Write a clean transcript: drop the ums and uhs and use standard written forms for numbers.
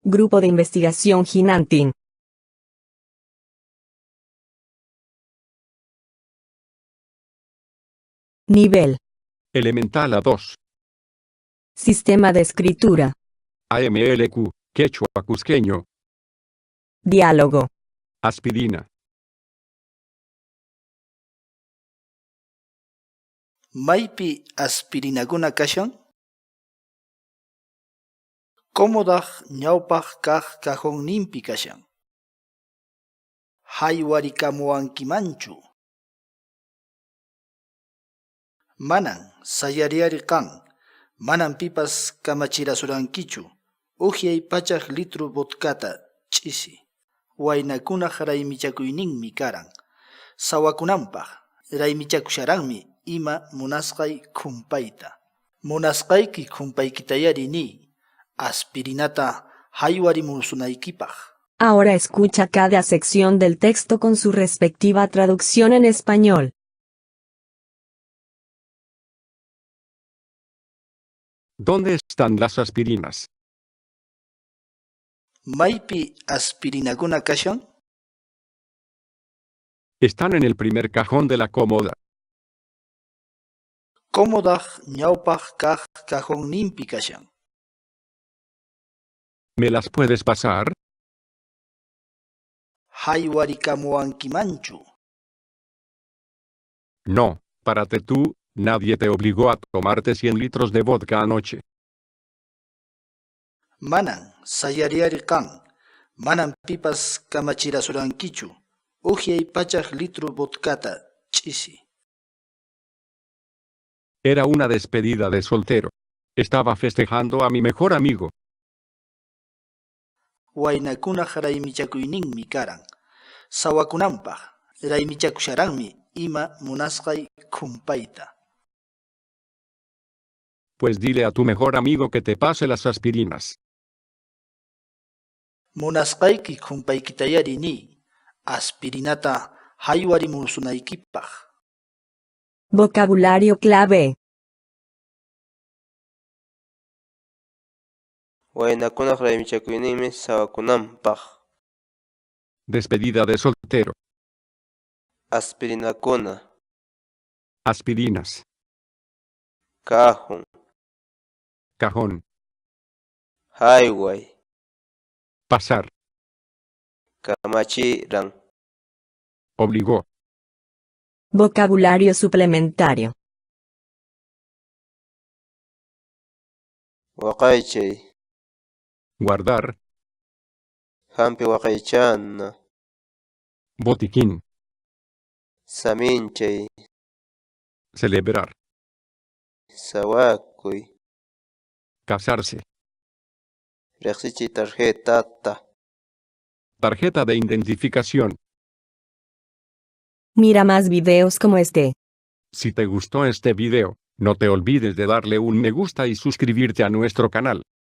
Grupo de Investigación Ginantin. Nivel. Elemental A2. Sistema de escritura. AMLQ, quechua cusqueño. Diálogo. Aspirina. Maypi aspirinakuna kashan? Comodaq ñawpaq kaq cajonninpi kashan. Haywarikamuwankimanchu? Manan, sayariy qan. Manan pipas kamachirasurankichu. Uhyay 100 litru vodkata ch'isi. Waynakunaq raymichakuyninmi karan. Sawakunanpaq, raymichakusharanmi ima munasqay khunpayta. Munasqayki khunpaykitayari niy, aspirinata haywarimusunaykipaq. Ahora escucha cada sección del texto con su respectiva traducción en español. ¿Dónde están las aspirinas? Maypi aspirinakuna kashan? Están en el primer cajón de la cómoda. Comodaq ñawpaq kaq cajonninpi kashan. ¿Me las puedes pasar? Haywarikamuwankimanchu? No, párate tú, nadie te obligó a tomarte 100 litros de vodka anoche. Manan, sayariy qan. Manan pipas kamachirasurankichu. Uhyay 100 litru vodkata ch'isi. Era una despedida de soltero. Estaba festejando a mi mejor amigo. Waynakunaq raymichakuyninmi karan. Sawakunanpaq, raymichakusharanmi ima munasqay khunpayta. Pues dile a tu mejor amigo que te pase las aspirinas. Munasqayki khunpaykitayari niy, aspirinata haywarimusunaykipaq. Vocabulario clave. Waynakunaq raymichakuyninmi sawakunanpaq. Despedida de soltero. Aspirinakuna. Aspirinas. Cajón. Cajón. Hayway. Pasar. Kamachiran. Obligó. Vocabulario suplementario. Waqaychay. Guardar. Hampi waqaychana. Botiquín. Saminchay. Celebrar. Sawakuy. Casarse. Riqsichiy tarjetata. Tarjeta de identificación. Mira más videos como este. Si te gustó este video, no te olvides de darle un me gusta y suscribirte a nuestro canal.